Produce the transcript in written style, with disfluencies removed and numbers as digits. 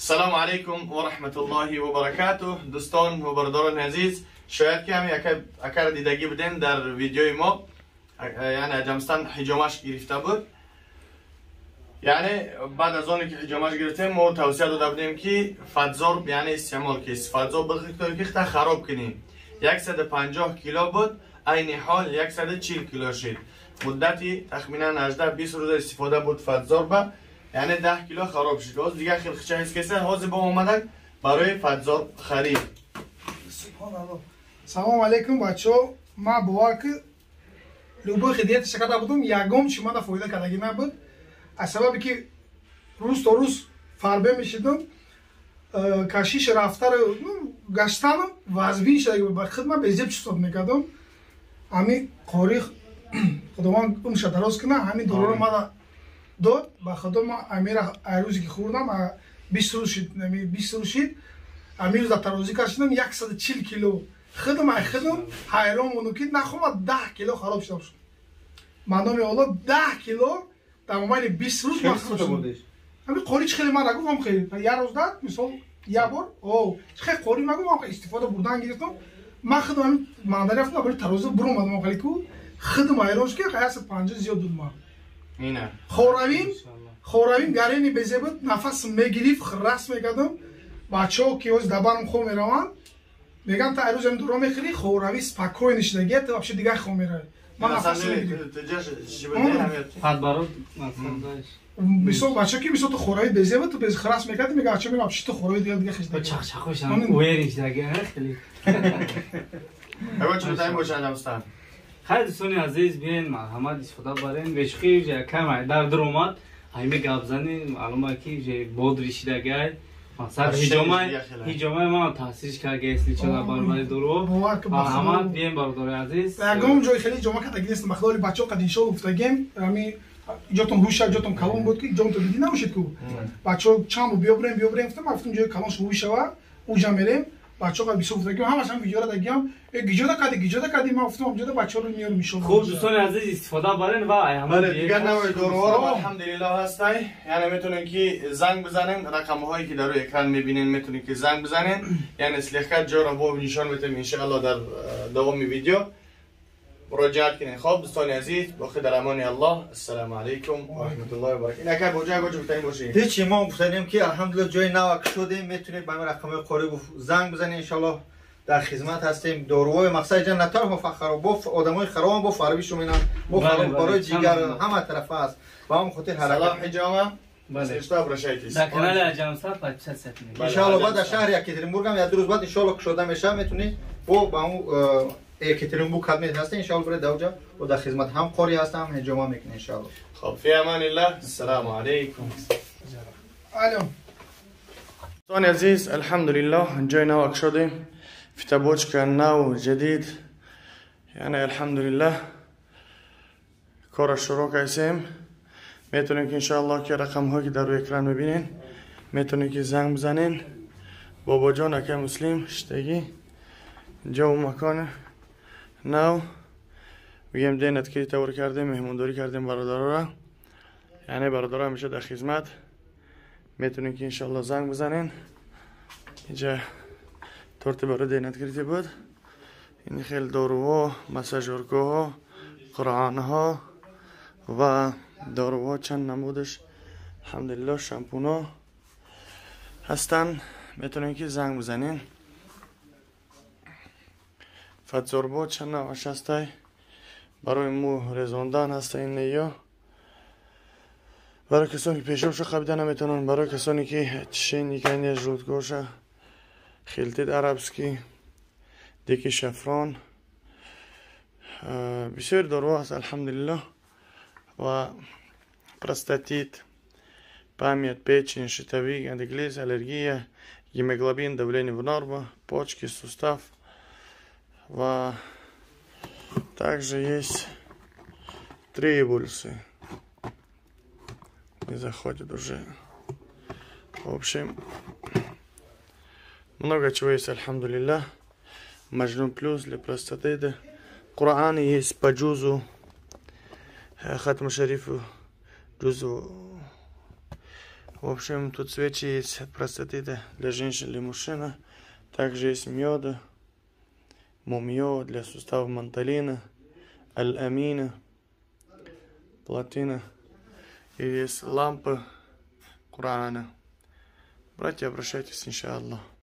Салом алейкум ва раҳматуллоҳи ва баракатуҳ. Дӯстон ва бародарони азиз, шояд ки ҳамин акара дидагӣ будем дар видеои мо, яъне Аҷамстан ҳиҷомаш гирифта буд. Яъне баъд аз оне ки ҳиҷомаш гирифтем, мо тавсия дода будем, ки Фатзорб, яъне истеъмол ки Фатзорб бихта хароб кунем. 150 кило буд, айни ҳол 140 кило шид. Муддати тахминан 18-20 рӯза истифода буд Фатзорба, яъне 10 кило хароб шид. Ҳозир дигар хел хича ҳис кеса, ҳозир бо омадан барои Фатзорб харид. Субҳоналлоҳ. Салом алейкум, бачаҳо. Ман бовар ки любой хидияташа карда будум, ягон чи мана фоида кардагӣ набуд. Аз сабабе ки рӯз то рӯз фарбе мешидум, кашиш рафтару гаштану вазбин шуда ба худ ман безеб чувствовать мекардам. Ҳамин қори, Худованд умша дароз куна, ҳамин доруро мана дод. Ба худо, ман амира рӯзе ки хӯрдам, 20 рӯз шид, 20 рӯз шид, ҳамин рӯз дар тарозӣ кашидам, 140 кило. Худам ай худам ҳайрон мондам, ки нахома 10 кило хароб шуда бошад. Ба номи Алло, 10 кило дар мобайни 20 рӯз ман хароб шудам. Ҳамин қори чӣ хеле ман нагуфтам, хеле як рӯз дад, мисол, як бор чӣ хеле қори нагуфтам, истифода бурдан гирифтам. Ман худам ҳамин мандари рафтам, барои тарозӣ буромадам, хеле ку худам ҳайрон шуд, ки 150 зиёд буд. Ман хоравим гарени безе буд, нафас мегирифт, рас мекардам. Бачаҳо ки ҳози дар барм хоб мераванд, мегӯянд: «Та рӯз ҳамин доро мехӯрӣ, хоравӣ спокойно шудагия, ту вообще дигар хоб меравӣ». Ман нафас мегирифт. Мисол, бача ки, мисол, ту хоравӣ безе буд, ту без храс мекардӣ, мега бача, мега вообще ту хоравӣ дигар дигар хеш. Чақчақошам уверен шудагия хеле. Ягон чиз таим бошад, Аҷамстан? Хайр, дӯстони азиз, биен, марҳамат, истифода барен. Бешухӣ, кам дар дуромад, ҳайми гапзанӣ маълума ки бодри шидагай. Мақсад, ҳиҷомаи ман таъсирш карда, если чо, барбари дуро. Марҳамат, биен, бародари азиз. Ягон ҷои хеле ҳиҷома кардаги нестам. Бахлори бачаҳо қад иншоалло гуфтагем, ами ҷотон ҳуша, ҷотон калон буд, ки ҷонто дидӣ набошед ку. Бачаҳо чанд бо биёбрем, биёбрем гуфтам, ман гуфтам, ҷои калон ҳуш шава, уҷа мерем. Бачаҳо қад бисёр гуфтагим, ҳамаш ҳам видеора дагиам: «Э, гиҷода кади, гиҷода кади?» Ман гуфтам, ҷода бачаҳоро меёрем, иншоалло. Хуб, дӯстони азиз, истифода барен ва бале, дигар навъи доруҳоро, алҳамдулиллоҳ, ҳастай. Яъне метавонед ки занг бизанен, рақамҳое ки дар рӯи экран мебинен, метавонед ки занг бизанен. Яъне слегка ҷоро бо нишон метавем, иншоалло, дар давоми видео муроҷиат кунед. Хоб, дӯстони азиз, боқӣ дар амони Аллоҳ. Ассалому алайкум ва раҳматуллоҳи ва баракатуҳ. Ин ака боҷа гоҷ гуфтанӣ бошӣ? Ҳечи, мо гуфтанем, ки алҳамдулиллоҳ, ҷои нава кушодем, метавонед ба ҳамин рақамҳои қорӣ занг бизанед, иншоаллоҳ, дар хизмат ҳастем. Доруҳои мақсад ҷа на танҳо хароб, бо одамои харобам бо фарбишу менан, бо барои ҷигар, ҳама тарафа аст. Ба ҳамон хотир ҳаракат ҳиҷома. Если что, обращайтесь. Дар канали Аҷамса подписаться кунед. Иншоалло, баъд дар шаҳри Екатеринбург ҳам як ду рӯз баъд, иншоалло, кушода мешавад, метавонед бо ба ҳамун Екатеринбург кадмет ҳастем, иншоалло, биред даоҷа, бо дар хизмат ҳам қори ҳастам, ҳам ҳиҷома мекунем, иншоалло. Хоб, фи аманиллаҳ, ассалому алайкум. Алло. Дӯстони азиз, алҳамдулиллоҳ, ҷои нав кушодем, фитобочка нав, ҷадид. Яъне, алҳамдулиллаҳ, кора шурӯъ кардем. Метавонем ки, иншоаллоҳ, ки рақамҳое ки дар рӯи экран мебинен, метавонем ки занг бизанен. Бобоҷон, акай Муслим штагӣ ҷову макони нав бигем, день открытия тавр кардем, меҳмондорӣ кардем бародарора. Яъне бародаро ҳамеша дар хизмат, метавонем ки, иншоалло, занг бизанен. Инҷа торти барои день открытия буд. Ин хел доруҳо, массажёргоҳҳо, қуръонҳо ва доруҳо чанд намудаш, алҳамдулиллоҳ, шампунҳо ҳастанд. Метавонем ки занг бизанен. Фатзорбо чанд навъаш ҳастай, барои мӯ резондан ҳаста ин ё барои касоне ки пешобшо қабида наметавонанд, барои касоне ки тишени желудкоша, хилтид арабский, дикий шафрон, бисёри доруҳо ҳаст, алҳамдулиллоҳ, ва простатит, память, печень, щитовик, антиглиз, аллергия, гемоглобин, давление в норма, почки, сустав. Ва также есть трибульсы. Не заходит уже. В общем, много чего есть, альхамдулиллах. Мажнун плюс для простаты. Коран есть по джузу. Хатм шарифу джузу. В общем, тут свечи есть от простатита для женщин, для мужчин. Также есть меда, мумиё для сустава манталина, аль-амина, платина. И есть лампы Корана. Братья, обращайтесь, иншаллах.